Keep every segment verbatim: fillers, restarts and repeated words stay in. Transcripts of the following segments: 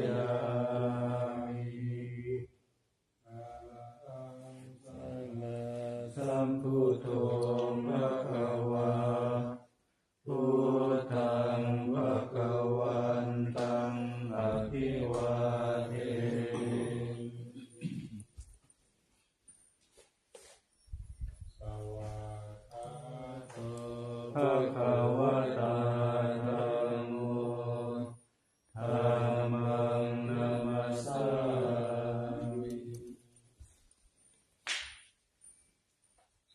Yāmi. Arahaṃ sammāsambuddho bhagavā, buddhaṃ bhagavantaṃ abhivādemi. Svākkhāto bhagavatā dhammo, dhammaṃ namassāmi.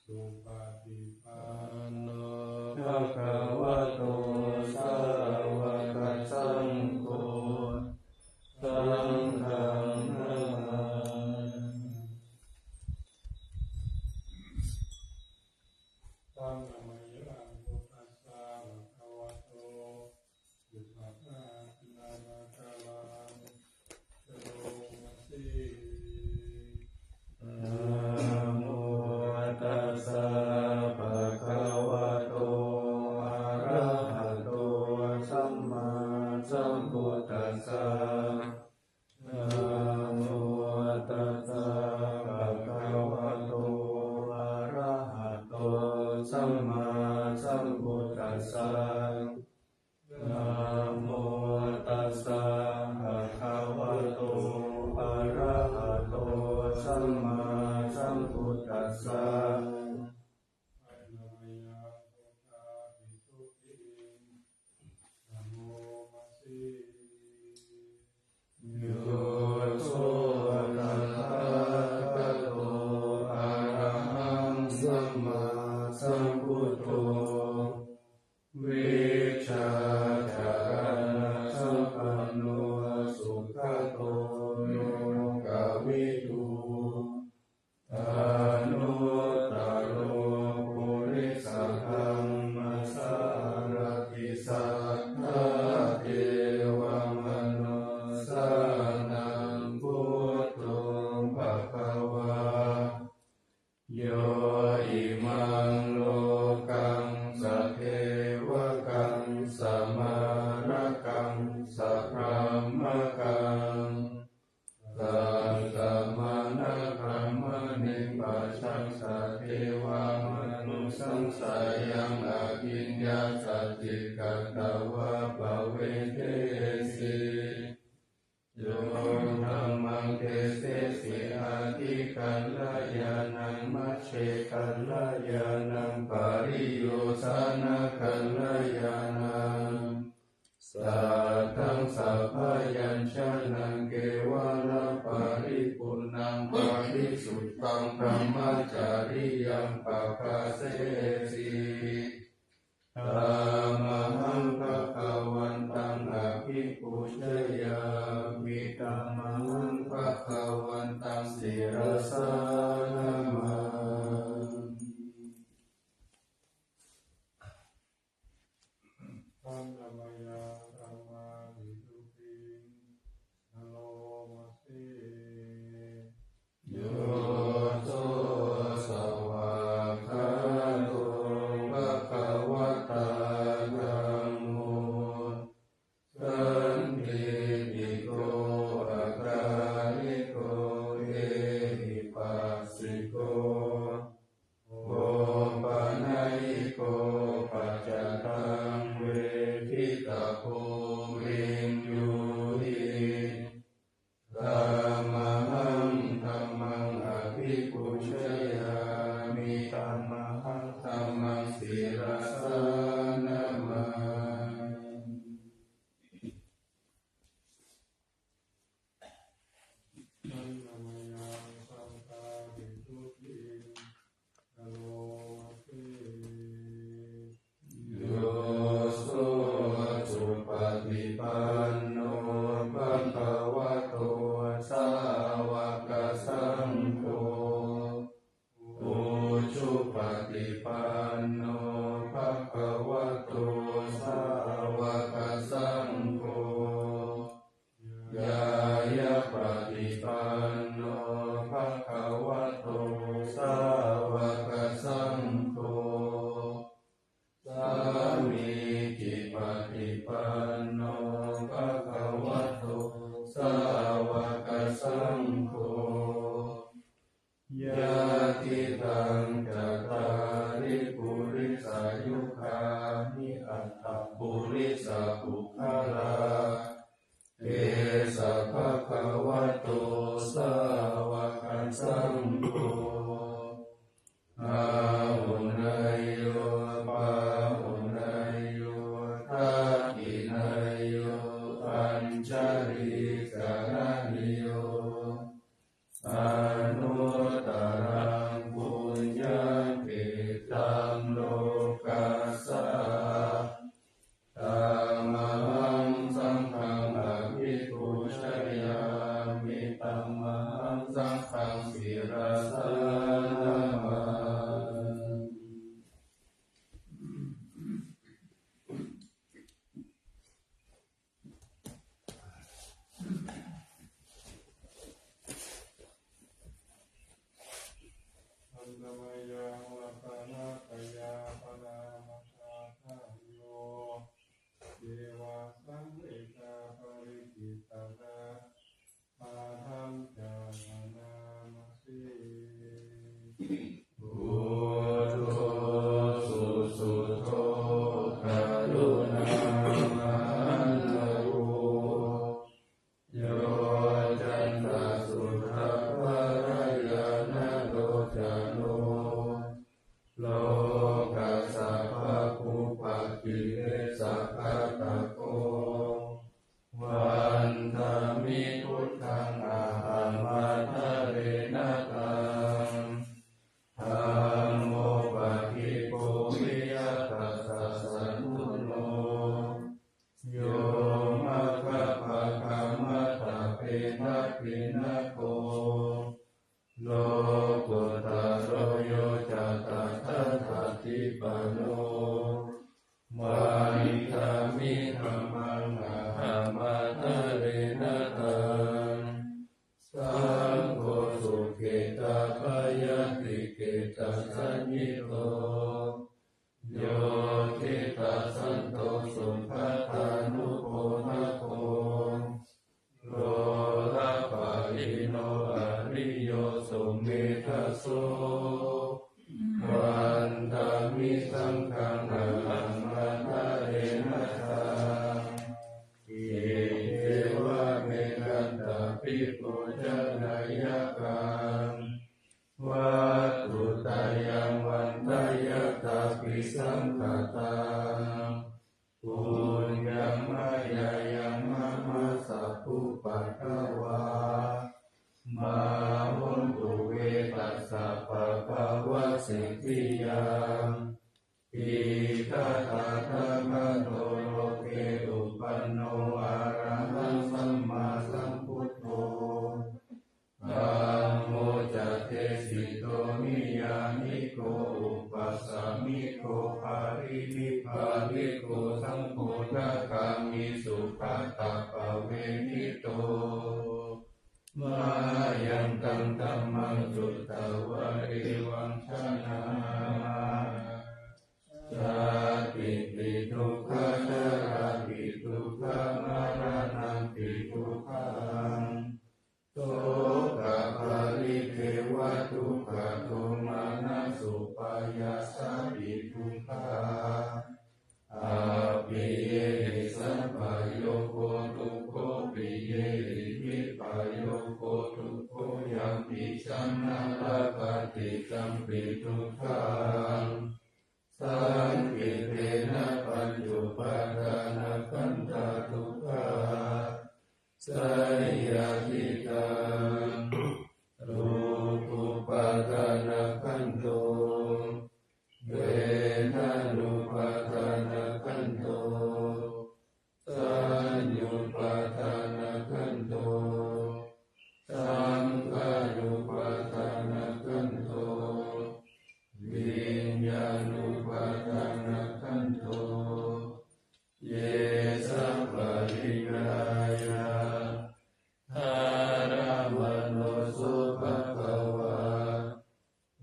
Supaṭipanno bhagavato sāvakasaṅgho, saṅghaṃ namāmi. Sammāsambuddhassa bhagavato Namo tassa bhagavato arahato sammāsambuddhassa. Namo tassa bhagavato arahato sammāsambuddhassa. Namo tassa bhagavato arahato sammāsambuddhassa. Yo so tathāgato arahaṃ sammāsambuddho vijjācaraṇasampanno sugato lokavidū anuttaro purisadammasārathi satthā devamanussānaṃ buddho bhagavā. Yo imaṃ lokaṃ sadevakaṃ samārakaṃ sabrahmakaṃ sassamaṇabrāhmaṇiṃ pajaṃ sadevamanussappaṃ abhiññāya sacchikatvā pavedesi. Yo dhammaṃ desesi atthikalyāṇaṃ majjhekalyāṇaṃ pariyosānakalyāṇaṃ sātthaṃ sabyañjanaṃ kevalaparipuṇṇaṃ parisuddhaṃ brahmacariyaṃ paṭṭhāsesi. Tamahaṃ bhagavantaṃ abhipūjayāmi. Tamahaṃ bhagavantaṃ sirasā namāmi. Saññamāya dhammāni duttiṃ karomasi. Yo so svākkhāto bhagavatā bhagavato sāvakasaṅgho, āhuneyyo pāhuneyyo dakkhiṇeyyo añjalikaraṇīyo, anuttaraṃ puññakkhettaṃ lokassāti. Tamahaṃ saṅghaṃ abhipūjayāmi, tamahaṃ saṅghaṃ sirasā namāmi. Handa mayaṃ ratanattayapariṇāmasādhāyo, yeva saṃvedha parikittanā, ādhaṃ ca namassāmi. Buddho susuddho karuṇāmahaṇṇavo, yoccantasuddhapallayaṇhāṇādo jano, lokassa pāpūpakilesaghātako, vandāmi buddhaṃ ahaṃ ādarena taṃ. Dhammo paṭikkhovyatthassa saṅgho, yo maggapākamatthapena dakkhiṇako, lokuttaro yo ca tathāgatipālo, vandāmi dhammaṃ ahaṃ ādarena taṃ. Saṅgho sukhetappayakikhettasañhito, yo khiḍḍāsanto sugatānupodako, lokapālino ariyo sumedhaso, vandāmi saṅghaṃ ahaṃ ādarena taṃ. Iccevamekantabhipūjaneyyaṃ kaṃ, vatthuttayaṃ vandeyyaṃ atthāpisaṅkhataṃ. Puññaṃ mayā yaṃ mama sabbupaddavā, mā hontu ve tassa pāpāvasiddhiyā. Idha tathāgato loke uppanno arahaṃ sammāsambuddho, dhammo ca desito niyyāniko upāsamiko pāripabbāliko saṅgho nāgāmi sugatappavedito. Mayaṃ taṃ dhammaṃ sutvā devaṃ janāma. Jātipi dukkhā jarāpi dukkhā maraṇampi dukkhaṃ, sokaparidevadukkhadomanassupāyāsāpi dukkhā, appiyehi sampayogo dukkho piyehi vippayogo dukkho yampicchaṃ na labhati tampi dukkhaṃ. Saṅkhittena pañcupādānakkhandhā dukkhā. Seyyathīdaṃ: rūpupādānakkhandho, vedanupādānakkhandho, saññupādānakkhandho, saṅkhārupādānakkhandho, viññāṇupādānakkhandho. Ye sappariṇāyā dhāramāno so bhagavā,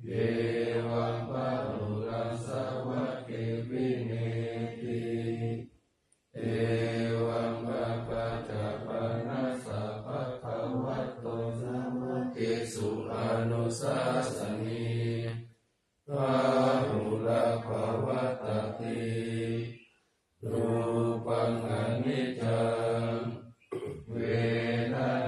evaṃ bahulaṃ saṅkhāraṃ vinetti. Evaṃ bhāvā ca pana sa bhagavato sāvakesu anusāsanī, bahulā bhavatāti. Rūpaṃ aniccaṃ, vedanā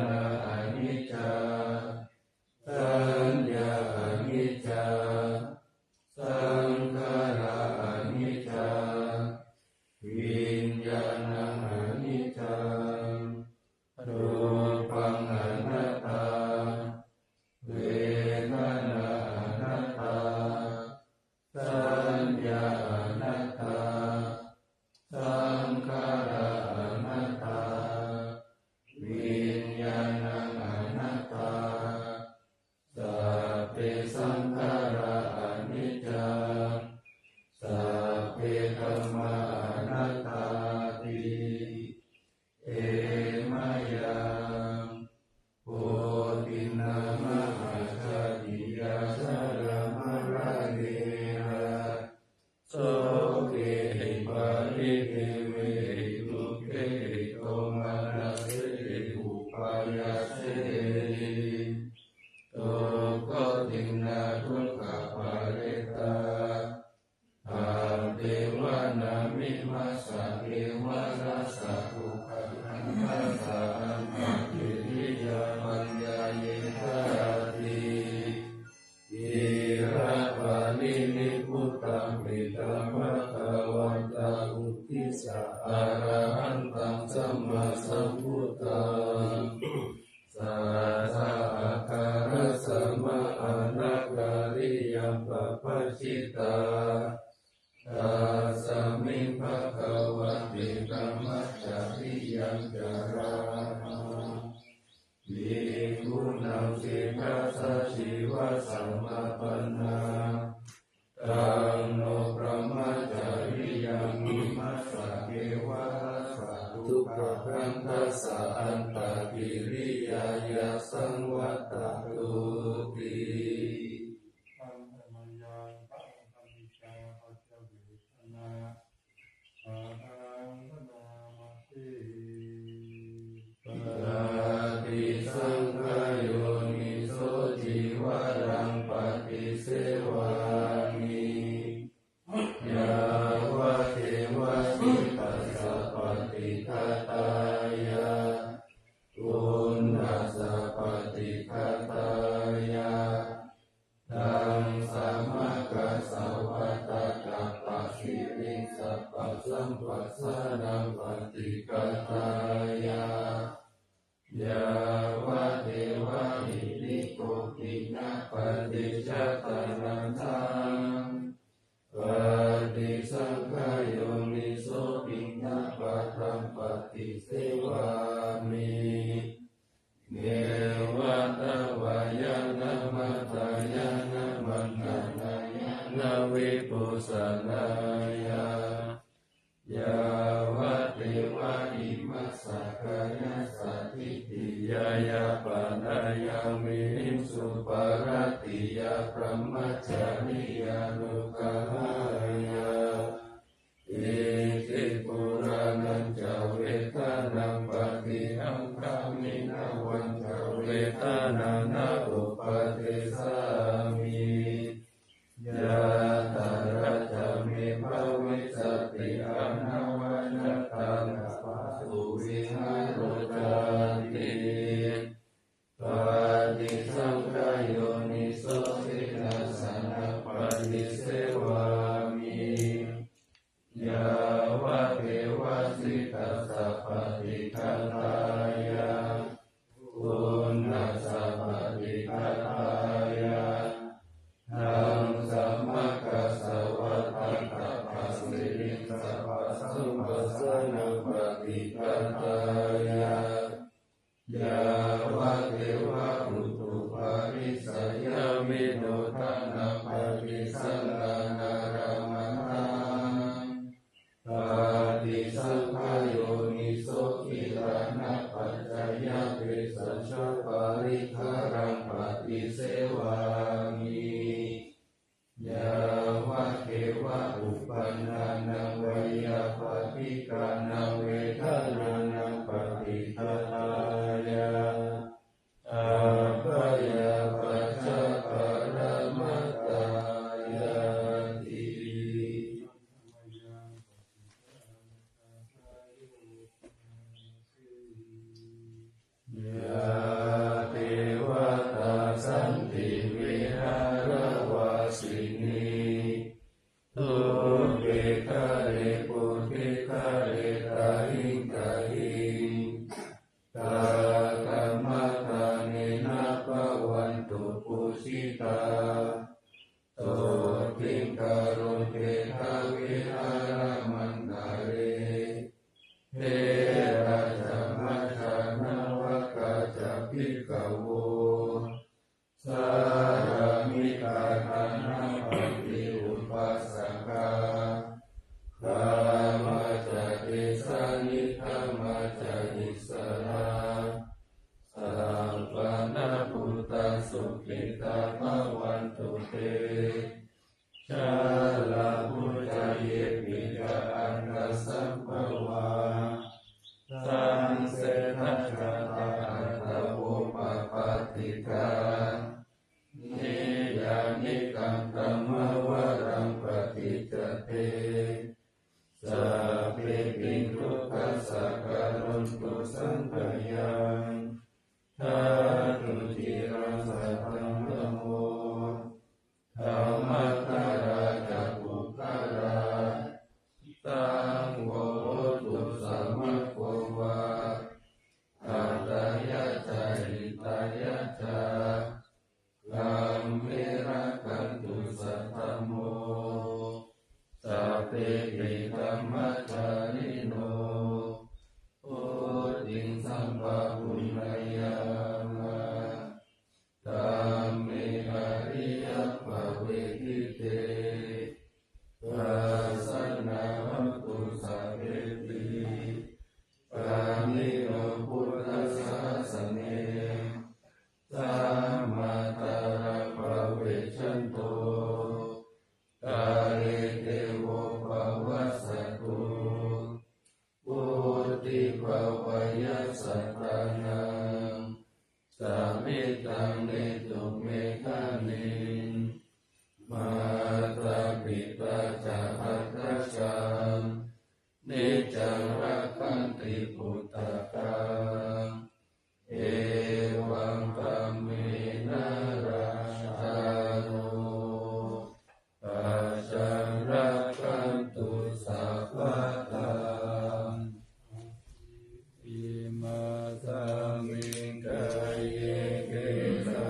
sitā. Tasmiṃ bhagavati brahmacariyaṃ carāma. Bhikkhūnaṃ seṭṭhassa jīvasamāpannā. Taṃ no brahmacariyaṃ imassa kevalassa dukkhakkhandhassa antakiriyāya saṃvattatu ti. ปฏิสังขโยนิโส cīvaraṃ paṭisevāmi. Yāvadeva sītassa paṭighātāya, uṇhassa paṭighātāya, ḍaṃsamakasavātātapasiriṃsapasamphassānaṃ paṭighātāya, yāvadeva hirikopinapaṭicchādanatthaṃ. Paṭisaṅkhā yoniso piṇḍapātaṃ paṭisevāmi. Neva davāya na madāya na maṇḍanāya na vibhūsanāya, yāvadeva imassa kāyassa ṭhitiyā yāpanāya vihiṃsuparatiyā brahmacariyānuggahāya, iti purāṇañca vedanaṃ paṭihaṅkhāmi navañca vedanaṃ na uppādessāmi. Yātrā ca me bhavissati anavajjatā na pātuvihāro cāti. Paṭisaṅkhā yoniso senāsanaṃ paṭisevāmi. Yāvadeva sītassa paṭighātāya, uṇhassa paṭighātāya, ḍaṃsamakasavātātapasiriṃsapasamphassānaṃ paṭighātāya, yāvadeva utuparissayavinodanapaṭisallānārāmatthaṃ. Paṭisaṅkhā yoniso gilānapaccayabhesajjaparikkhāraṃ paṭisevāmi. Yāvadeva uppannānaṃ veyyābādhikānaṃ vedanānaṃ paṭighātāya, abyāpajjhaparamatāyāti. Yā devatā santi viharavāsinī, thūpe ghare bodhighare tahiṃ tahiṃ, tā dhammadānena bhavantu pūjitā, sotthiṃ karontedha viharamaṇḍale. Therā ca majjhā navakā ca bhikkhavo, sārāmikā dānapatī upāsakā, gāmā ca desā nigamā ca issarā, sappāṇabhūtā sukhitā bhavantu te. Jalābujā yepi ca aṇḍasambhavā, saṃsedajātā athavopapātikā, niyyānikaṃ dhammavaraṃ paṭicca te, sabbepi dukkhassa karontu saṅkhayaṃ. Ṭhātu ciraṃ sataṃ namo dhammaddharāya Niccaṃ netu me ghaniṃ, mātā pitā ca atrajaṃ, niccaṃ rakkhanti puttakaṃ, evaṃ dhammena rājāno, pajaṃ rakkhantu sabbadā. Imasmiṃ kāye kesā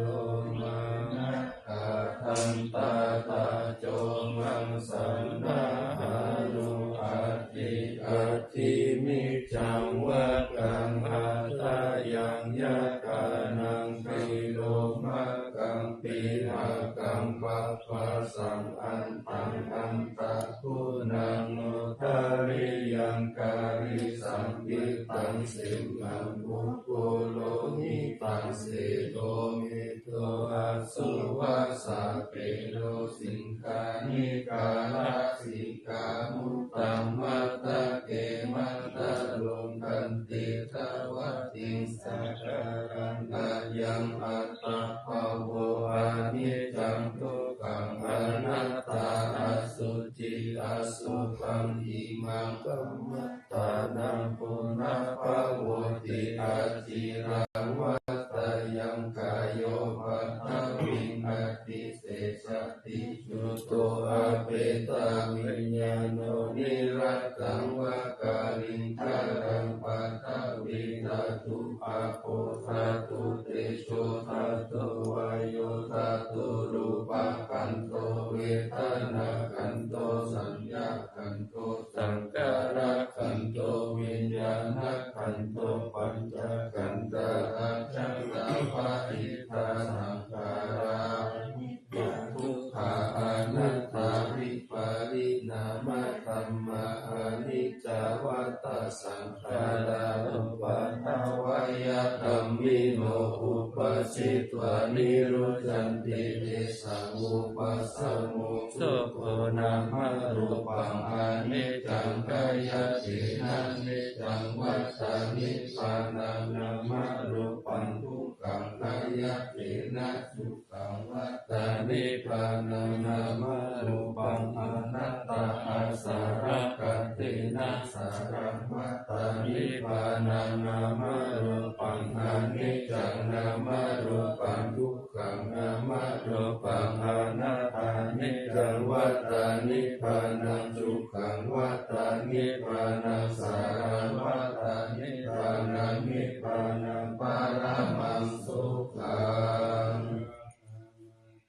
lomā nakhā dantā taco maṃsā nahāro aṭṭhī aṭṭhimiñjaṃ vakkaṃ hadayaṃ yakānaṃ kilomakaṃ pīhakaṃ papphāsaṃ antaṃ antaguṇaṃ odāriyaṃ kārisaṃyuttaṃ sīmaṃ upulohitaṃ sedo medo asuvasā pelo siṅghāṇikā lasikārūpaṃ matthake mandaluṃ khantītavatiṃ sakalaṃ ayaṃ attabhavo aniccaṃ dukkhaṃ anattā asuci asubhaṃ imaṃ kammaṭṭhānaṃ punabbhavoti aciraṃ vatayaṃ kāyo paṭhaviṃ adhisessati chuto apetaviññāṇo niratthaṃ va kaliṅgaraṃ paṭhavī dhātu āpo dhātu tejo dhātu vāyo dhātu rūpakkhandho vedanākkhandho saññākkhandho saṅkhārakkhandho viññāṇakkhandho pañcakkhandhā ajjhattabahiddhā saṅkhārā aniccā dukkhā anattā vipariṇāmadhammā aniccā vata saṅkhārā uppādavayadhammino uppajjitvā nirujjhanti tesaṃ vūpasamo sukho nāmarūpaṃ aniccaṃ khayatena niccaṃ vata nibbānaṃ nāmarūpaṃ dukkhaṃ khayatena sukhaṃ vata nibbānaṃ nāmarūpaṃ anattā āsarakkhatena āsaraṃ vata nibbānaṃ nāmarūpaṃ aniccaṃ nāmarūpaṃ dukkhaṃ nāmarūpaṃ anattā niccaṃ vata nibbānaṃ sukhaṃ vata nibbānaṃ āsaraṃ vata nibbānaṃ nibbānaṃ paramaṃ sukhaṃ.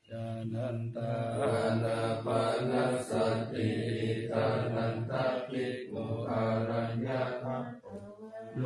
Jānantā ānāpānasati iddhānantā bhikkhū araññatappo vā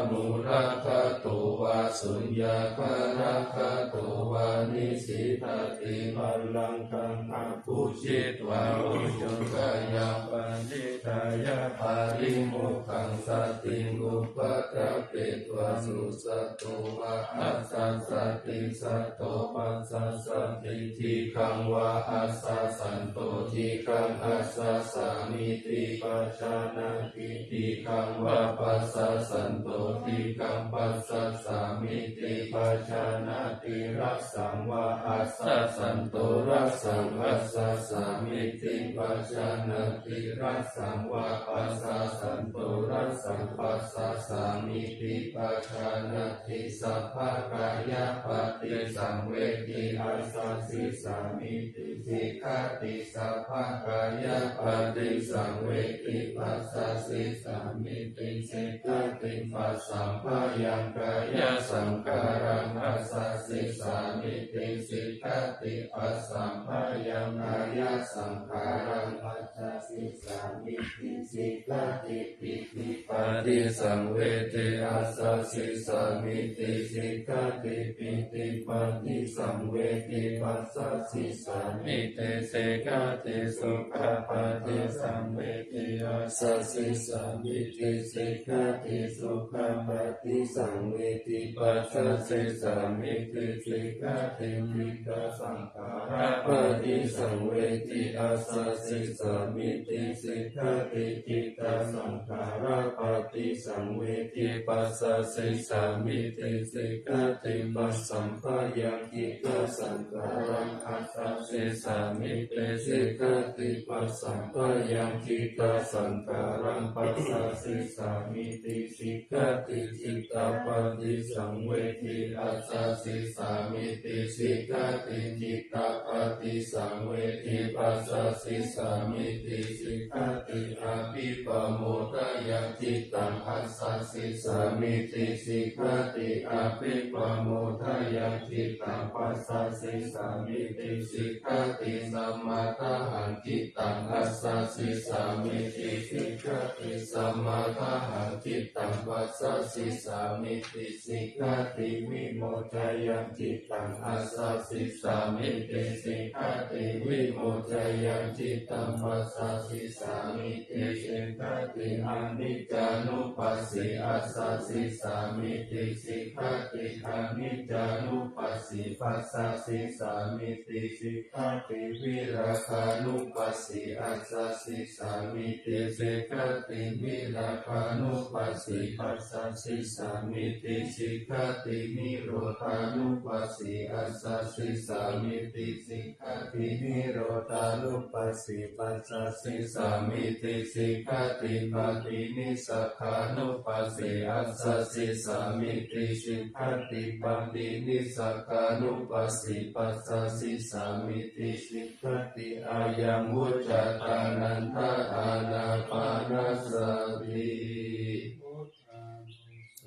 rukkhamūlagato vā suññāgāragato vā nisīdati pallaṅkaṃ abhujitvā ujukayaṃ paṇidhāya pārimokkhāsatiṃ upaṭṭhapetvā susato vā asassati sato passasati dīghaṃ vā asassanto dīghaṃ assassāmīti pajānāti dīghaṃ vā passassanto dīghaṃ passassāmīti pajānāti rassaṃ vā assassanto rassaṃ assassāmīti pajānāti rassaṃ vā passassanto rassaṃ passassāmīti pajānāti sabbakāyapaṭisaṃvedi assasissāmīti sikkhati sabbakāyapaṭisaṃvedi passassissāmīti sikkhati passamphayaṃ kāyasaṅkhāraṃ assasissāmīti sikkhati passamphayaṃ kāyasaṅkhāraṃ assasissāmīti sikkhati pītipaṭisaṃvedi assasissāmīti sikkhati pītipaṭisaṃvedi passassissāmīti sikkhati sukhapaṭisaṃvedi assasissāmīti sikkhati sukhapaṭisaṃvedi passasissāmīti sikkhati. Cittasaṅkhārappaṭisaṅvedī assasissāmīti sikkhati. Cittasaṅkhārappaṭisaṅvedī passasissāmīti sikkhati. Passamphayaṃ cittasaṅkhāraṃ assasissāmīti sikkhati. Passamphayaṃ cittasaṅkhāraṃ passasissāmīti sikkhati. Cittapaṭisaṅvedī assasissāmīti sikkhati. Cittapaṭisaṅvedī passasissāmīti sikkhati. Abhipamodāya cittaṃ assasissāmīti sikkhati. Abhipamodāya cittaṃ passasissāmīti sikkhati. Samādāhaṃ cittaṃ assasissāmīti sikkhati. Samādāhaṃ cittaṃ passasissāmīti sikkhati. Vimoccayaṃ cittaṃ assasissāmīti sikkhati. Vimoccayaṃ cittaṃ passasissāmīti sikkhati. Aniccānupassī assasissāmīti sikkhati. Aniccānupassī passasissāmīti sikkhati. Virāgānupassī assasissāmīti sikkhati. Virāgānupassī passasissāmīti sikkhati. Nirodhānupassī assasissāmīti sikkhati. Nirodhānupassī passasissāmīti sikkhati. Paṭinissagga nupassī assasissāmīti sikkhati. Paṭinissagganupassī passasissāmīti sikkhati. Ayaṃ vuccatā nanda ānāpānasati.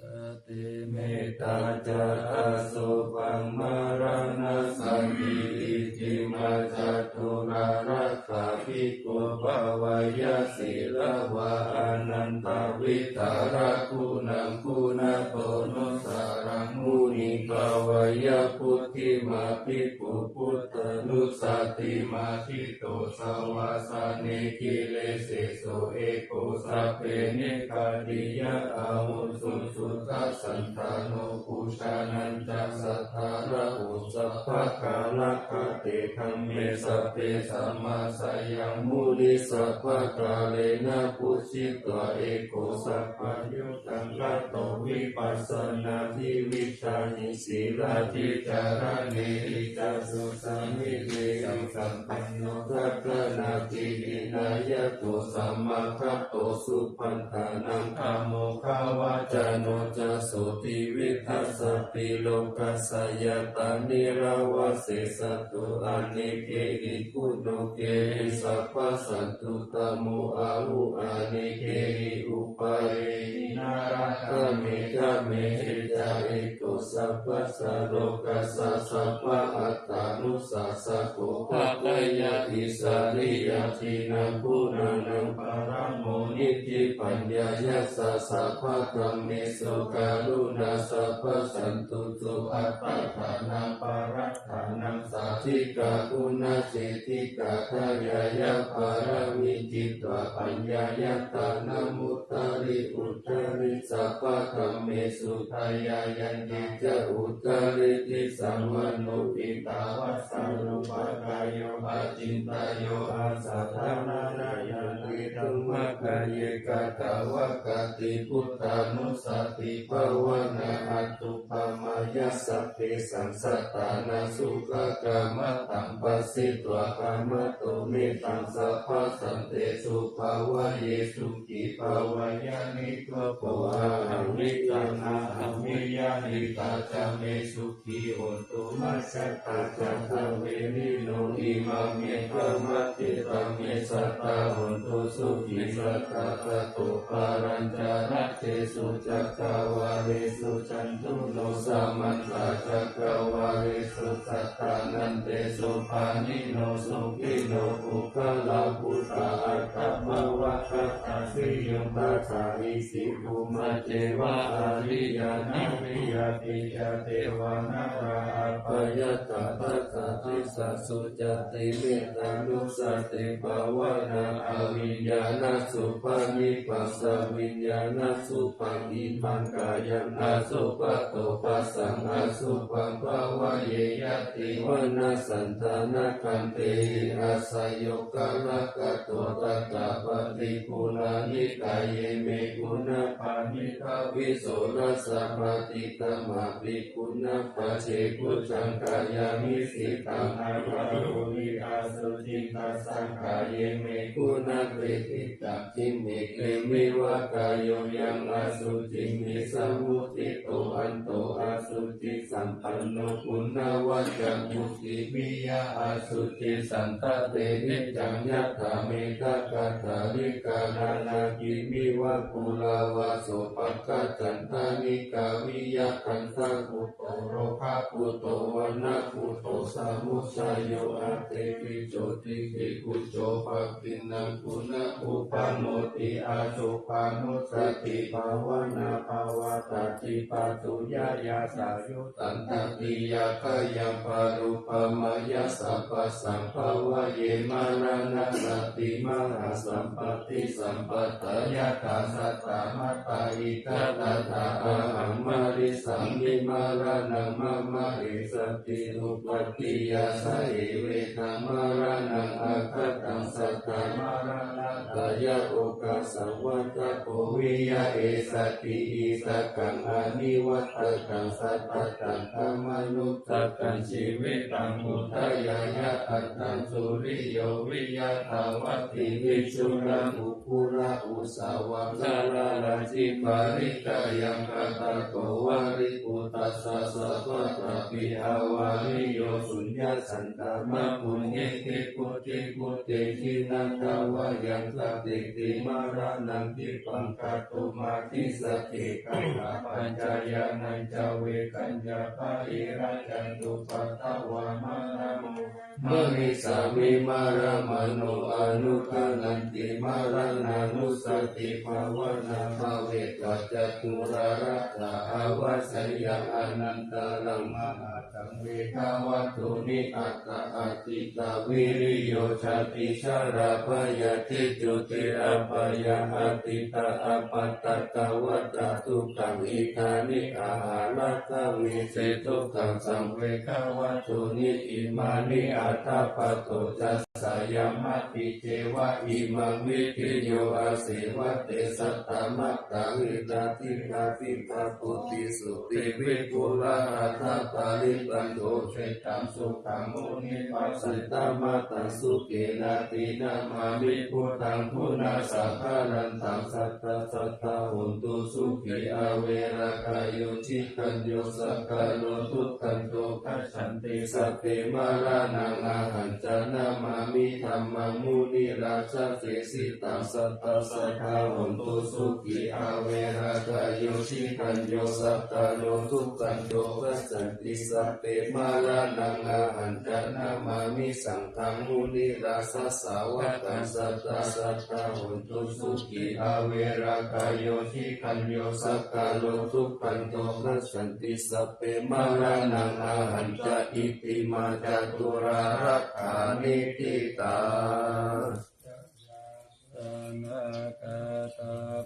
Sati mettā ca asubhaṃ maraṇasati iddhimā caturā laddhā bhikkhū bhāweyya sīlavā anantavidhāraguṇaṃ guṇato nussaraṃ munim bhāweyya buddhimā bhikkhū buddhanussatī mā ṭhito savāsane giriseso eko sabbe nikkhantiyā avuso suddhasandhano pujānañca saddhammaho sabbakārakate dhamme sabbe samāsayaṃ muni sabbakālena pūjitva eko sabbaññu taṃ katvā vipassanaṃ viviccāhi sīladhi cāraṇehi ca sudhammehi yaṃ sampanno dakkhiṇābhipinayako samāgato supaṭṭhānaṃ amoghavaccano ca sotthividdhasāpi lokassa ñātā nirvhāsesato anekehi guṇokehi sabbasattu dhammo ahu anekehi upāyehi nārāgameghāmehi ca eko sabbassa lokassa sabbanussasako pāpeyya issariyādīnaṃ guṇānaṃ paramo niddhi paññāya ca sabbadhammesu karuṇā sabbasantutto attānaṃ para ṭhānaṃ sādhikā guṇaseṭṭhikā dāyāya pāramī jitva paññāya dānamuttari uttari sabbadhammesu dāyāyante ca uttariddhi samāno hitvāna sarvapākayo acintayya asaddhammaṃ jāyanti dhammakāye katvā kāti buddhanussatibhāvanā atthu pamāya sabbesaṃ sattānaṃ sukhakammataṃ phasitva khamatu mettaṃ sabbasantesu bhāvaye sukhī bhāvaye nikubbho ahaṃ miccānahaṃ miya hitvā ca me sukhī hontu majjhattā ca dvelino imaṃ me dhammaṭṭhitam me sadā hontu sukhī sadā. Tato palañca rā jesu cakkavāḷesu cāturo samantā cakkavāḷesu sattanantesu pāṇino sukhino puggalā buddhā aṭṭhamāvakatā siyumātā isibhummā ceva ariyanāgāyapi ca devā nārā apayantadā, disā sucati. Mettānussatibhāvanā abhiññānasubhāni passa viññānasubhaṃ. Imaṃ kāyaṃ asupato bhassaṃ asubhaṃ bhāvaye, yadi vaṇṇasaṃ thanakkhandhe hi asayuṃ kālakato. Tathāpatti guṇāni kāye me guṇapāṇidha, visorasā phāṭikamāpi guṇapajjhe. Bhujangāya visitaṃ ābārūhi asuciṃ, tasā kāye me guṇattiṭṭhi taṃ khiṇikrimeva kāyo. Yaṃ asuciṃ visamuttito anto asucisampanno guṇavaccaṃ, putthiviyā asucisaṅkhāte niccaṃ yathā meghaghaṭṭhārikā. Nānāgiriṃ iva kuḷavāso pakkaccantanikā, viyatthaṃ saṅkuddho rogāpūto vaṇṇakuṭṭho samudayo. Atthi pi jotibhi khujo bhāginaṃ guṇapupphaṃ moti. Asupanussatibhāvanā pavattati pātuyā, yasayutaṃ tatiyā byaṃ paro pamayya sabbasaṃ bhāvaye. Maraṇā sati mahāsampatti sampattā, yathā sattā mattā ittha tathā ahaṃ marissāmi. Maraṇaṃ mama esati uppādi, yassa hi vedaṃ maraṇaṃ aggatāṃ, sadā maraṇatthāya oghasāvatthapo. Viya esati issakaṃ anivajjataṃ, sattataṃ khamanu ssakaṃ jīvitaṃ udayāya. Antaṃ suriyo viya dāvatthi viduram uggurahu savaṃ, nalāraṃ sikhāriṃ kāyaṃ katvāna upaṭṭhāsu. Sabbatāpi avareyya suññā, santānappuññehi vuḍḍhibhūtehi. Na dāvāyaṃ katteti maraṇaṃ, khippaṃ kātumatthissati katthapaccayānañca. Vegañca bāhirajjhattupaddavā mārā marissāmi. Mārā mano anuggaṇhanti, maraṇānussatibhāvanā bhāvetha ca duradhā. Avassayaṃ anantaraṃ mahā saṃ vegavatthuni, athā atītā viriyo jāti, jarābhayā joti apāyā atītā, appaṭivatā dukkhā, idāni ahaṃ rakkhaṃ nissīduṃ. Taṃ saṃ vegavatthuni imāni, athappato ca sayaṃ atthi ceva imaṃ vidhi. Yo āsevatte satta mattā, hitāhi kāpiyā puttiṃsu vipulā, athāparittaṃ so ṭhitaṃ sukhaṃ munivaravacanaṃ. Etaṃ sukhiṃ attānaṃ namāmi buddhaṃ, guṇasaṅkhārantaṃ. Sadā sadā hontu sukhī averā kāyo, jitañño saṅkhāro duggāno. Gacchanti sabbe maraṇaṃ, ahañca namāmi dhammaṃ munirājadesitaṃ. Sadā sadā hontu sukhī averā kāyo, jitañño saṅkhāro duggāno. Gacchanti sabbe maraṇaṃ, ahañca namāmi saṅghaṃ munirājasāvakaṃ. Sadā sadā hontu sukhī averā kāyo, jitañño saṅkhāro duggāno. Gacchanti sabbe maraṇaṃ, ahañca itthiṃ maccaturarakkhāni ṭhitā.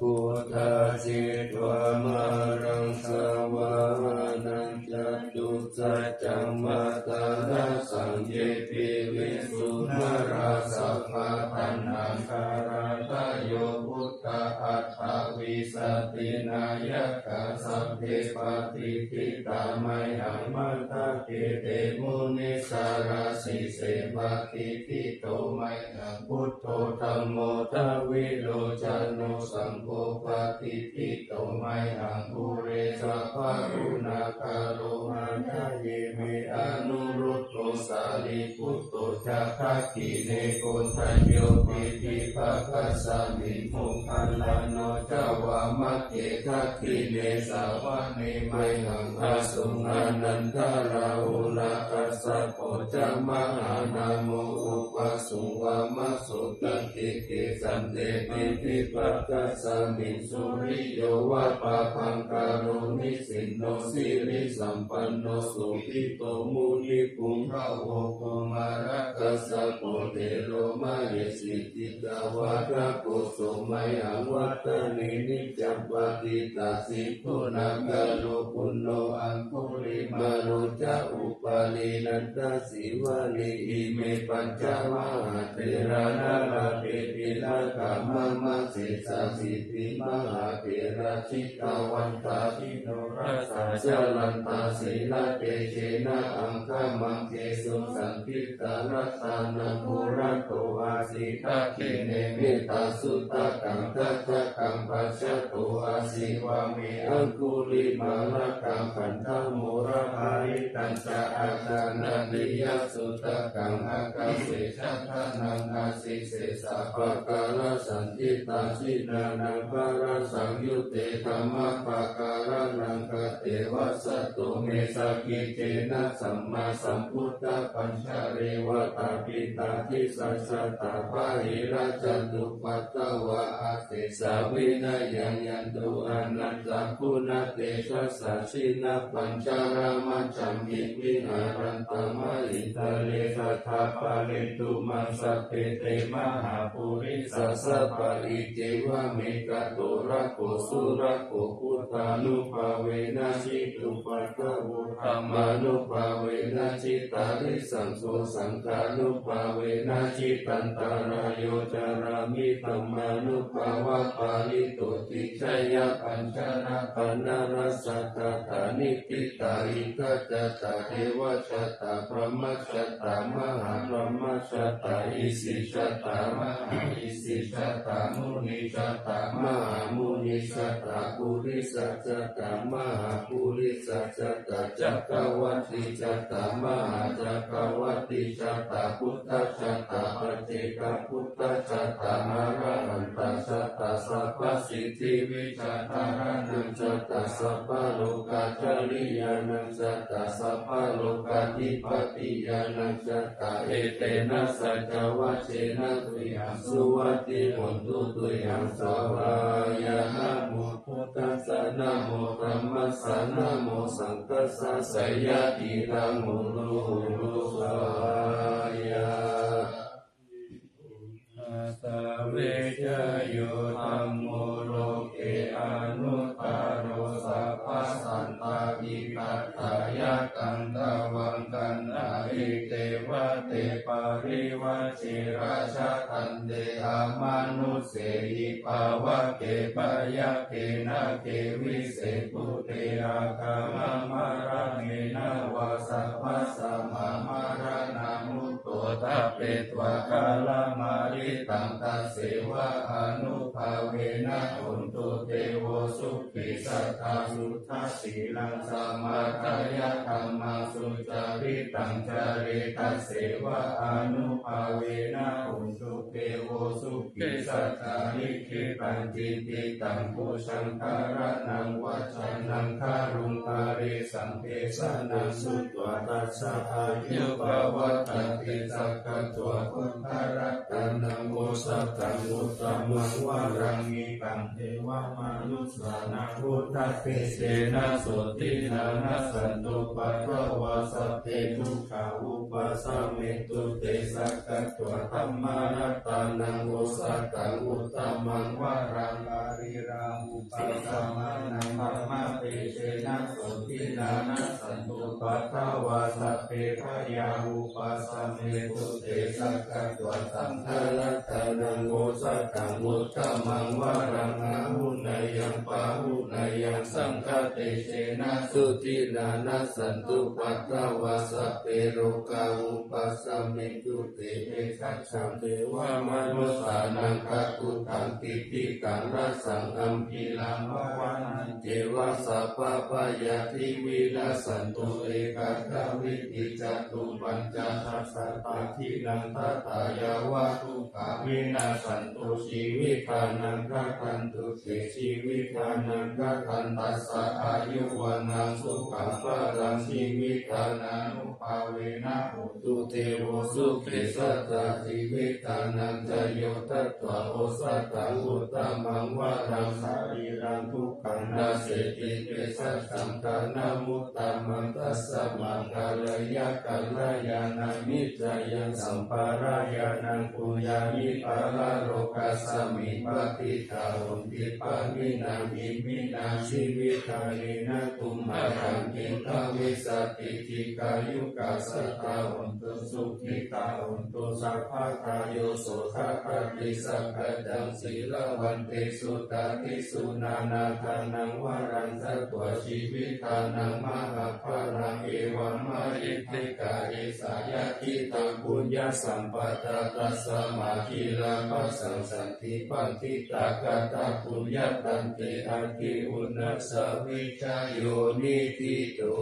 Buddhā jetvā māraṃ savāhanaṃ, catusaccāsabhaṃ ye piviṃsu narāsabhā. Taṇhaṅkarādayo buddhā aṭṭhavīsati nāyakā, sabbe patiṭṭhitā mayhaṃ matthake te munissarā. Sīse patiṭṭhito mayhaṃ buddho dhammo dvilocano, saṅgho patiṭṭhito mayhaṃ ure sabbaguṇākaro. Hadaye me anuruddho sārīputto ca dakkhiṇe Koṇḍañño piṭṭhibhāgasmiṃ Moggallāno ca vāmake. Dakkhiṇe savane mayhaṃ āsuṃ Ānandarāhulā Kassapo ca Mahānāmo upāsuṃ vāmasotake. Kesante piṭṭhibhāgasmiṃ suriyo va pabhaṅkaro nisinno sirisampanno sobhito munipuṅgavo. Kumārakassapo thero mahesī cittavādako so mayhaṃ vadane niccaṃ patiṭṭhāsi guṇākaro. Puṇṇo Aṅgulimālo ca Upālī Nandasīvalī ime pañca mahātherā nalāṭe tilakā mama. Sesāsīti mahātherā jitavantā jinorasā jalantā sīlatejena aṅgamaṅgesu saṇṭhitā. Ratanaṃ purato āsi dakkhiṇe mettasuttakaṃ dhajaggaṃ pacchato āsi vāme Aṅgulimālakaṃ. Khandhamoraparittañca āṭānāṭiyasuttakaṃ ākāse chadanaṃ āsi sesā pākārasaṇṭhitā. Jinānaṃ balasaṃyutte dhammapākāranaṃ kate vasato me sakiccena sammāsambuddhapañjare. Vātapittādisañjātā bāhirajjhattupaddavā āsesā vinayaṃ yantu anantaguṇatejasā. Jinapañjaramajjhamhi viharantamanintare sadā pālentu maṃ sabbe te mahāpurisāsabhā. Iccevam ekato rako surakkho buddhānubhāvena jitupaddavo dhammānubhāvena jitārisaṅgho saṅghānubhāvena jitantarāyo carāmi dhammānubhāvapālito. Tijjhayapañjarapāṇarassakātā niṭṭhitā iccajātā devajātā brahmajātā mahābrahmajātā isijātā mahāisijātā munijātā mahāmunijātā purisajātā mahāpurisajātā cakkavattijātā mahācakkavattijātā buddhajātā paccekabuddhajātā arahantajātā sabbasiddhivijjādharaṇaṃ jātā sabbalokācariyānaṃ jātā sabbalokādhipatiñāṇaṃ jātā. Etena saccavajjena tuyhaṃ suvatthi hotu tuyhaṃ svāhāya. Namo buddhassa namo dhammassa namo saṅghassa jayati taṃ huru huru svāhāya. Savijjayo dhammo loke anuttaro sabbasattahitatthāya katvāna kaṭṭhamūle gantā icceva te parivajje rājadaṇḍe amanusse hi pāvake byagghe nāge vise bhūte akālamaraṇena vā sabbasmā maraṇamuttappaṃ petvā kālamāritaṃ tasseva ānubhāvena hontu devo sukhī sadā suddhasīlaṃ samādāya dhammaṃ sucaritaṃ care tasseva ānubhāvena hontu devo sukhī sadā. Likkhitaṃ cintitaṃ pūjaṃ dhāraṇaṃ vācanaṃ garuṃ parisaṃ desanaṃ sutvā tassa āyu pavaḍḍhatīti. Sakkatvā buddharatanaṃ osathaṃ uttamaṃ varaṃ hitaṃ devamanussānaṃ buddhatejena sotthinā nassantupaddavā sabbe dukkhā vūpasamentu te. Sakkatvā dhammaratanaṃ osathaṃ uttamaṃ varaṃ pariḷāhūpasamanaṃ dhammatejena sotthinā nassantupaddavā sabbe bhayā vūpasamentu te. Sakkatvā saṅgharatanaṃ osathaṃ uttamaṃ varaṃ āhuneyyaṃ pāhuneyyaṃ saṅghatejena sotthinā nassantupaddavā sabbe rogā vūpasamentu te. Bhejassaṃ devamanussānaṃ kakutthaṃ kittitaṃ rasaṃ ambhīraṃ pavanañceva sabbabhayādi vinassantu ekaddhāvīti catupañcasatapādīnaṃ, tathā yāva dukkhā vinassantu, jīvitānaṃ dadantu te, jīvitānaṃ dadantassa āyu vaṇṇaṃ sukhaṃ balaṃ, jīvitānānubhāvena hotu devo sukhī sadā. Jīvitānañca yo datvā osathaṃ uttamaṃ varaṃ, sarīraṃ duk khaṃ naseti, bhesajjaṃ dhanamuttamaṃ, tasmā kāleyya kalyāṇaṃ, niccāya sampādāya. Naṃ bhuñjāni paralokasmiṃ, patiṭṭhā honti pāṇinā. Iminā jīvihānī, na tumhāraṃ kiṃ bhavissati, dīghāyukā sadā hontu, sukhitā hontu sabbadā. Yo so ṭhāpati sakkaccaṃ, sīlavantesu tādisu, nānādānaṃ varaṃ datvā, jīvitdānaṃ mahapphalaṃ, evammahiddhikā esā yadidaṃ puññasampadā, tasmā dīvānaṃ pasaṃ santi, paṇḍitā kataṃ puññaṃ, tanti addi uṇhassa vijayo niṭṭhito.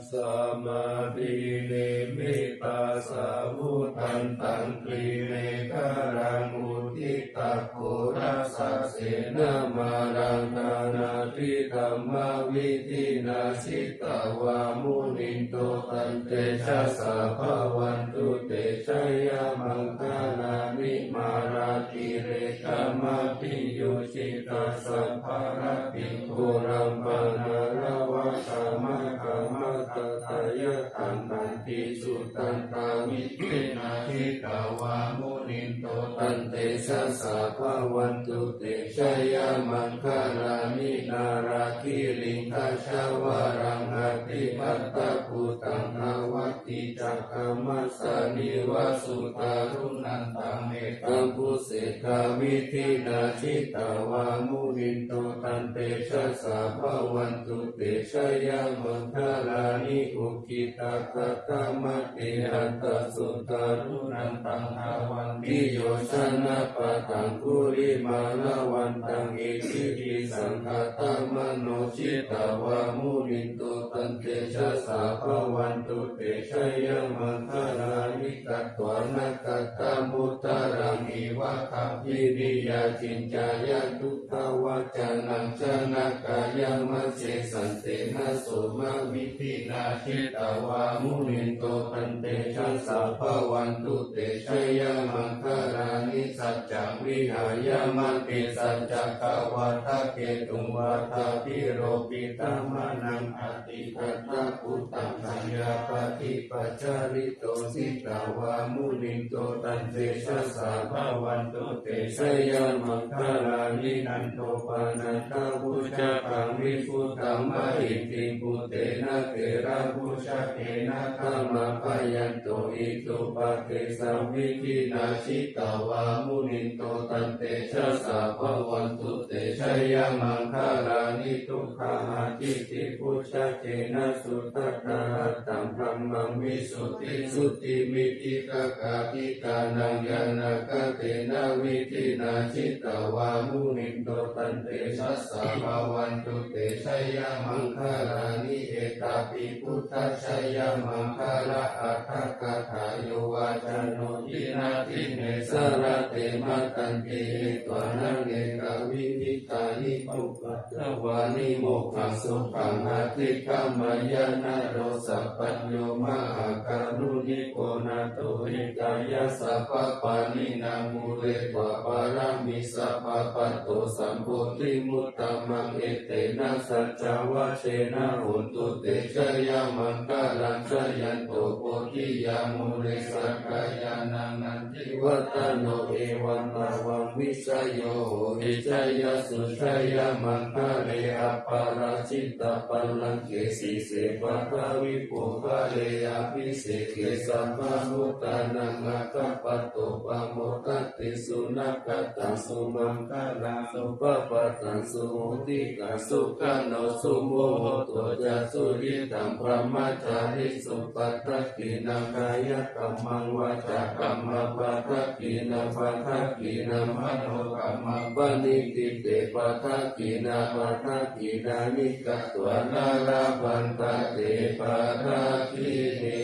Samadhi nimitta savudhantaṃ, Girimekhalaṃ udita ghora sasenamāraṃ, dānādidhammavidhinā jitavā munindo, tantejasā bhavantu te jayamaṅgalāni. Mārātirekamabhiyujjhitasabbarattiṃ, ghorampanāḷavakamakkhamathaddhayakkhaṃ, khantīsudantavidhinā jitavā munindo, tantejasā bhavantu te jayamaṅgalāni. Nāḷāgiriṃ gajavaraṃ atimattabhūtaṃ, dāvaggicakkamasanīva sudāruṇantaṃ, mettambusekavidhinā jitavā munindo, tantejasā bhavantu te jayamaṅgalāni. Ukkhittakhaggamatihatthasudāruṇantaṃ, dhāvantiyojanapathaṅgulimālavantaṃ, iddhībhisaṅkhatamano jitavā munindo, tantejasā bhavantu te jayamaṅgalāni. Katvāna kaṭṭhamudaraṃ iva gabbhinīyā, ciñcāya duṭṭhavacanaṃ janakāyamajjhe, santena somavidhinā jitavā munindo, tantejasā bhavantu te jayamaṅgalāni. Saccaṃ vihāya matisaccakavādaketuṃ, vādābhiropitamanaṃ atiandhabhūtaṃ, paññāpadīpajalito jitavā munindo, tantejasā bhavantu te jayamaṅgalāni. Nandopanandabhujagaṃ vibudhaṃ mahiddhiṃ, puttena therabhujagena damāpayanto, iddhūpadesavidhinā jitavā munindo, tantejasā bhavantu te jayamaṅgalāni. Duggāhadiṭṭhibhujagena sudaṭṭhahatthaṃ, brahmaṃ visuddhijutimiddhibakābhidhānaṃ, ñāṇāgadena vidhinā jitavā munindo, tantejasā bhavantu te jayamaṅgalāni. Etāpi buddhajayamaṅgalaaṭṭhagāthā, yo vācano dinadine sarate matandī, hitvānanekavividhāni cupa davāni mokkhaṃ sukhaṃ adhigameyya naro sapañño. Mahākāruṇiko nātho hitāya sabbapāṇinaṃ, pūretvā pāramī sabbā patto sambodhimuttamaṃ. Etena saccavajjena hotu te jayamaṅgalaṃ. Jayanto bodhiyā mūle sakyānaṃ nandivaḍḍhano, evaṃ tvaṃ vijayo hohi jayassu jayamaṅgale. Aparājitapallaṅke sīse paṭhavipokkhare, abhiseke sabbabuddhānaṃ aggappatto pamodati. Sunakkhattaṃ sumaṅgalaṃ supabhātaṃ suhuṭṭhitaṃ, sukhaṇo sumuhutto ca suyiṭṭhaṃ brahmacārisu. Padakkhiṇaṃ kāyakammaṃ vācākammaṃ padakkhiṇaṃ, padakkhiṇaṃ manokammaṃ paṇidhī te padakkhiṇā. padakkhiṇāni katvāna labhantatthe padakkhiṇe.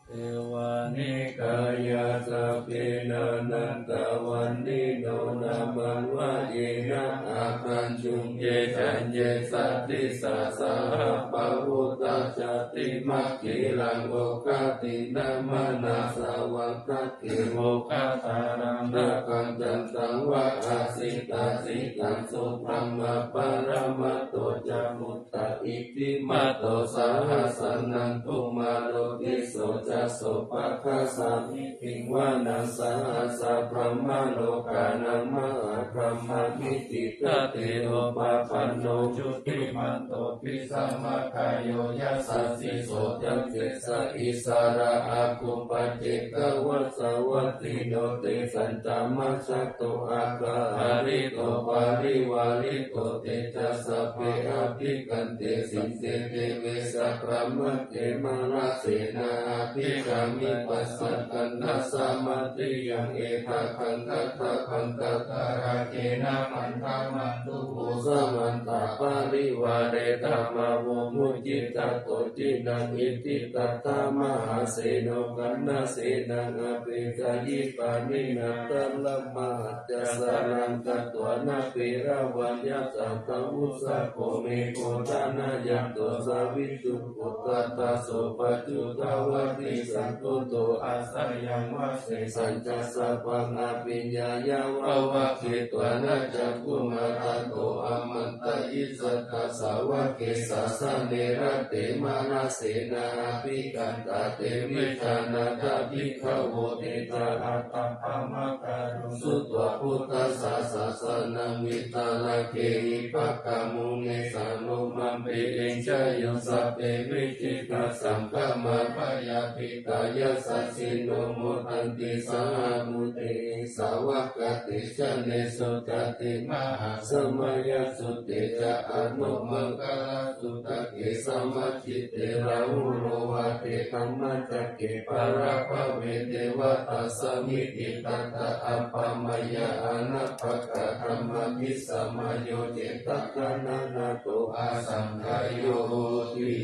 Devānikāyā sabbe nānattavaṇṇino nāmanvayena āgañchuṃ. Ye caññe sadisā saha pavutthajātimakkhīlaṃ oghatiṇṇamanāsavattha ke moggallānaṃ nāgaṃ candaṃva asitātitaṃ sudhammā paramatto ca puttā iddhimato saha sanaṅkumāro tisso ca sopāga samiddhiṃ vanaṃ sahassabrahmalokānaṃ mahābrahmābhitiṭṭhati. Upapanno jutimanto bhismākāyo yasassi so. Tantejā issarā āgū paccekavasavattino tesañca majjhato āgahārito parivārito. Te ca sabbe abhikkante sinde deve sabrahmake mārasenā abhikkāmi. Passa kaṇhassa mandiyaṃ etha gaṇhatha bandhatha rāgena bandhamatthu vo samantā parivāretha mā vo muñcittha koci naṃ. Iti tattha mahāseno kaṇhasenaṃ apesayi pāṇinā talamāhacca saraṃ katvāna bheravaṃ. Yathā pāvussako megho thanayanto savijjuko tadā so paccudāvatti saṅkuddho asayaṃvase. Tañca sabbaṃ abhiññāya vavakkhitvāna cakkhumā tato āmantayi satthā sāvake sāsane rate. Mārasenā abhikkantā te vijānātha bhikkhavo. Te ca ātappamakaruṃ sutvā buddhassa sāsanaṃ vītarāgehi pakkāmuṃ nesaṃ lomampi iñjayuṃ. Sabbe vijitasaṅgāmā bhayātītā yasassino modanti saha bhūtehi sāvakā te janesutāti. Mahāsamayasutte ca anumaṅgalasuttake samā citte rāhulā vācedhammacakke pālāpave devatā samitiṃ tadā appamāya anappakā dhammābhisamayo cittaṃ gaṇanātho asaṅkhāyoti.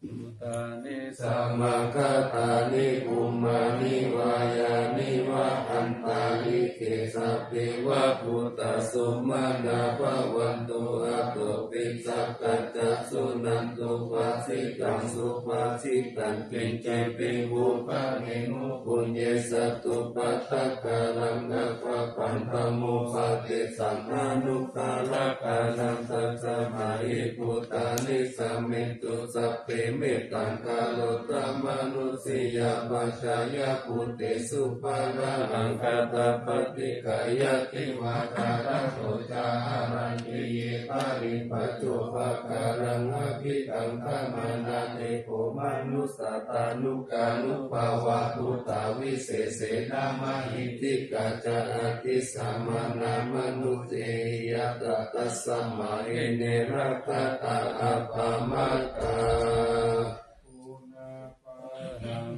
Bhūtāni samāgatāni bhummāni vā yāni va antalikkhe sabbe va bhūtā sumanā bhavantu athopi sakkacca suṇantu bhāsitaṃ subhāsitaṃ kiñcipi vū pāṇino puññe satupaṭṭhākaraṃ aggappattamupādessanānukārakānaṃ. Tasmā hi bhūtā nisāmethu sabbe mettaṃ karotha mānusiyā pajāya bhūtesu pāṇahaṃ. Katapaṭikayati vā carato ca haranti ye baliṃ pajjupākāraṃ abhiṭhaṃ dhammānaṃ te kho manussā tānukānubhāvā bhūtā visesenā mahiddhikā ca atītamaddhāmanubhūtehi yattha tasmā hi ne rakkhatha appamattā.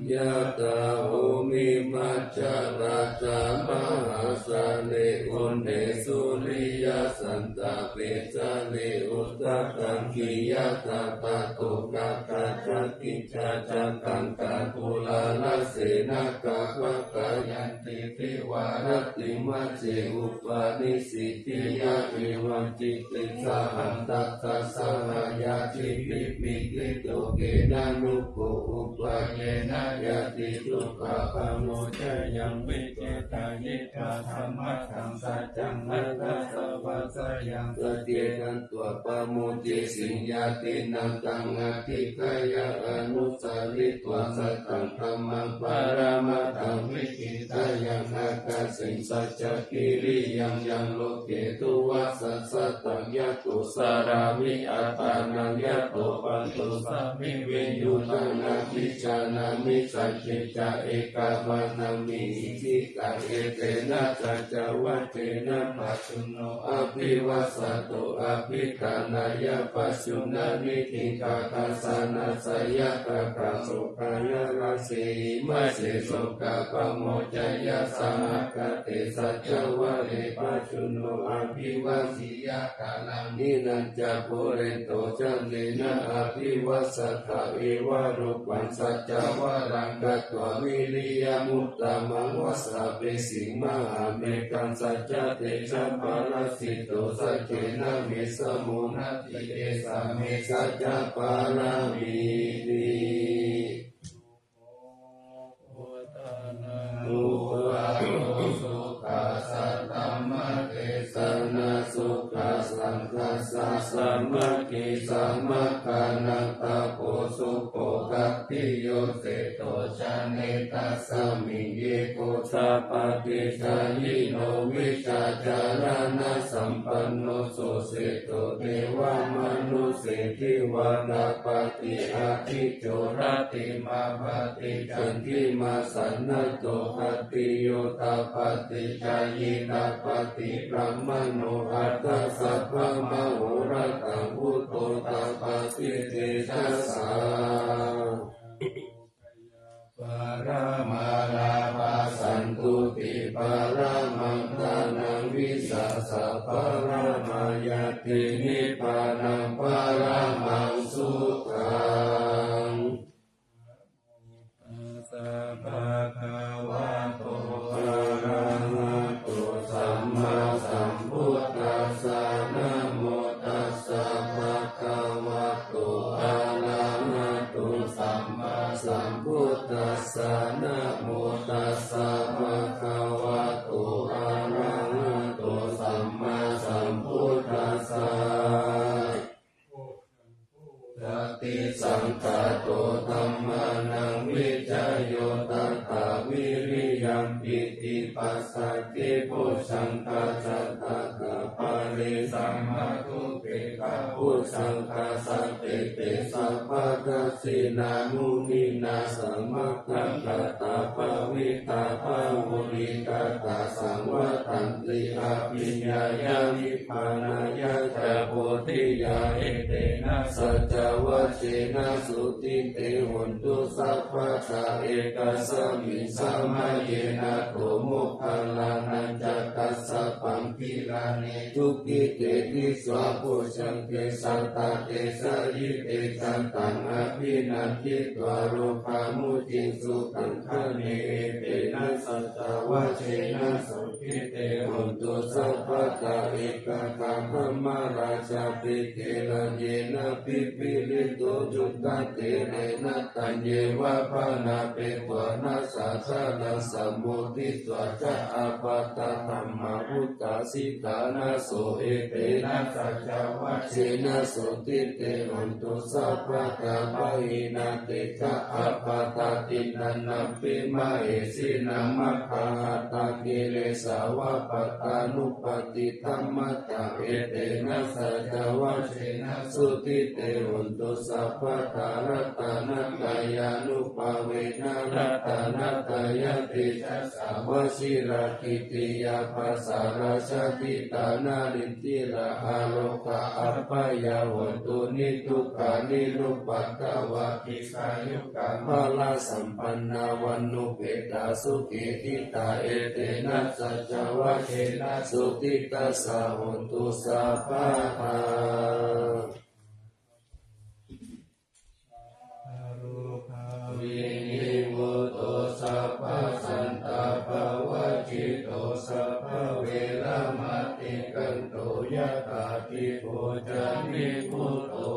Yattha bhūmimañca rājā mahāsale uṇhisūriyasantapesale udakaṅkhi yathā paṭhukaṅkhā ca kiñcā ca kaṅkhā kurāla senā kappakā yanti divā rattiṃ majjhe upanisi tthiya evaṃ citte sahantassā saha ñātibhi piṭṭhito kena no bho upayena ñātidukkhā pamodanayaṃ vichittaṃ hitvā dhammassāsanaṃ aṭṭhāsa vassāyaṃ sacce katvā pamodesiṃ ñātīnaṃ taṃ adhikkāya anusaritvā sataṃ dhammaṃ paramatthaṃ vici tayaṃ ākāsiṃ saccakiriyaṃ yaṃ loke tuvaṭṭhassa taṃ yato carāmi, attānaṃ yato paṭissāmi, viññūhaṃ abhijānāmi, sañcicca ekavānamhi, icchitaṃ etena saccavajjena, pajjunno abhivassato, abhiṭhānāya pajjuṇhāni, dīgharattaṃ sanassaya, tadā sokāya rassesi, majjhe sokā pamuccayya, samāgato saccavajje, pajjunno abhivajjeyya, kālaṃ hinā ca pūretvā, jānenābhivajjatha, evarūpaṃ saccavajjena, katvā vīriyamuttamaṃ, vāsavassī mahābhikkhū, saccatejapālito, saccena me samo natthi, esā me saccapāramīti. Buddhānubhāvo sukhā, saddhammadesanā sukhā, saṅghassa sāmaggī, samaggānaṃ tapo sukho, khattiyo seṭṭho jānesi, tasmiṃ ye gojapati, jhāyino vijjācaraṇasampanno, so seṭṭho devamanusse dīva, tapati ādicco rattimābhāti, candimā sannaddho khattiyo, tapati jhāyī tapati brāhmaṇo, atha sabbamahorattaṃ, buddho tapati tejasā. Pāramā lābhā santuṭṭhī pāramā dhanaṃ, vissāsaparamā ñātī nibbānaṃ paramaṃ sukhaṃ. Tassa bhagavato arahato sammāsambuddhassa. Namo tassa bhagavato arahato sammāsambuddhassa. Namo tassa bhagavato arahato sammāsambuddhassa. Bojjhaṅgo satisaṅkhāto dhammānaṃ vicayo tathā, vīriyampīti passaddhi bojjhaṅgā ca tathāpare, samādhupekkhabojjhaṅgā sattete sabbadassinā, muninā sammadakkhātā bhāvitā bahulīkatā, saṃvattanti abhiññāya nibbānāya ca bodhiyā. Etena saccavajjena sotthi te hotu sabbadā. Ekasmiṃ samaye nātho moggallānañca kassapaṃ gilāne dukkhite disvā bojjhaṅge satta desayi. Te ca taṃ abhinanditvā rogā mucciṃsu taṅkhaṇe. Etena saccavajjena sotthi te hotu sabbadā. Ekadā dhammarājāpi gelaññenābhipīḷito cundattherena taññeva bhaṇāpetvāna sādaraṃ sammoditvā ca ābādhā tamhā vuṭṭhāsi ṭhānaso. Etena saccavajjena sotthi te hotu sabbadā. Pahīnā te ca ābādhā tiṇṇannampi mahesinaṃ maggāhatakilesāva pattānuppattidhammataṃ. Etena saccavajjena sotthi te hotu sabbadā. Ratanattayānubhāvena ratanattayatejasā vajirakkhittiyā pāsārajjhatitā narīndira ārogā abyāpajjhā hotu niddukkhā nirupaddavā dīghāyukā balā sampannā vaṇṇuppetā sukhī ṭhitā. Etena saccavajjena sotthi tassa hotu sabbadā. Arogā vinimutto sabbasantāpavajjito sabbaveramatikkanto yathādhi bojjhanibhūto.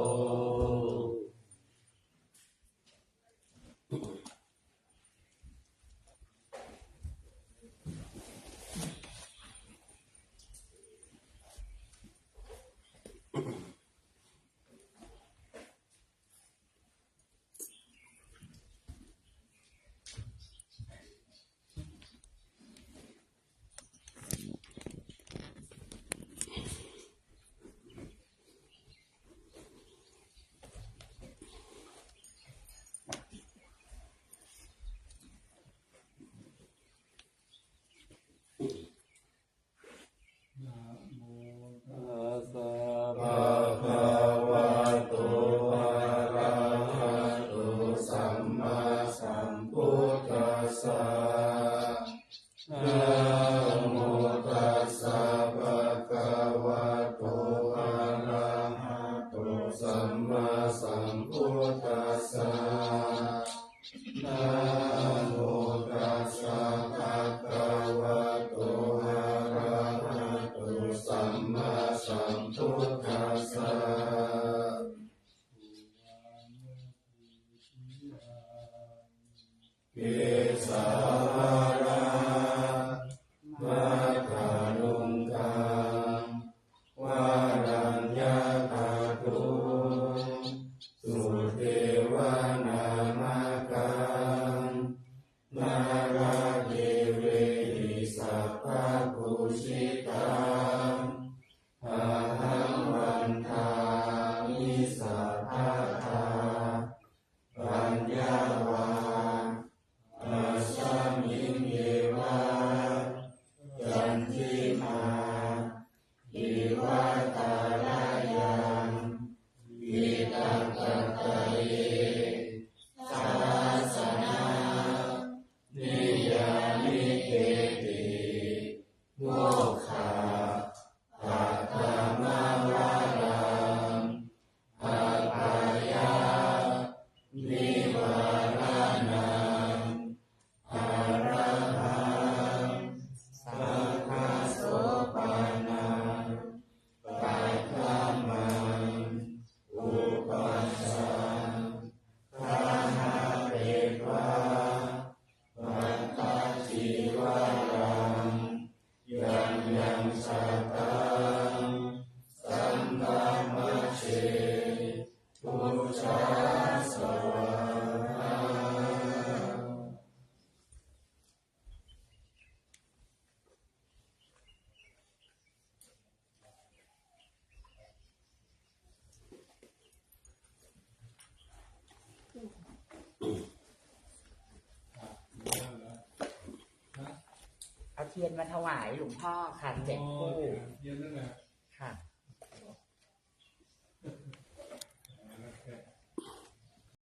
Sammāsambuddhassa. Kesāvalāmatthaluṅgaṃ varaññatadhuṃ sudevanamakaṃ nāḷāgiriṃ sattapūjitaṃ ahaṃ vandāmi sabbadā. Paññā vā asmiṃ yeva candimā iva tharayaṃ gitattadāye sāsana niyyānikehi mokkha paṭhamavaraṃ apāya nivāraṇaṃ arahaṃ sakkhasopaṇaṃ paṭhamaṃ upasaṅkhametvā pattacīvaraṃ yaṃ yaṃ sattaṃ sambhāmaye pūjā svāhā. เอาเทียนมาถวายหลวงพ่อค่ะ เจ็ดคู่ อ๋อ เทียนนั่นแหละ ค่ะ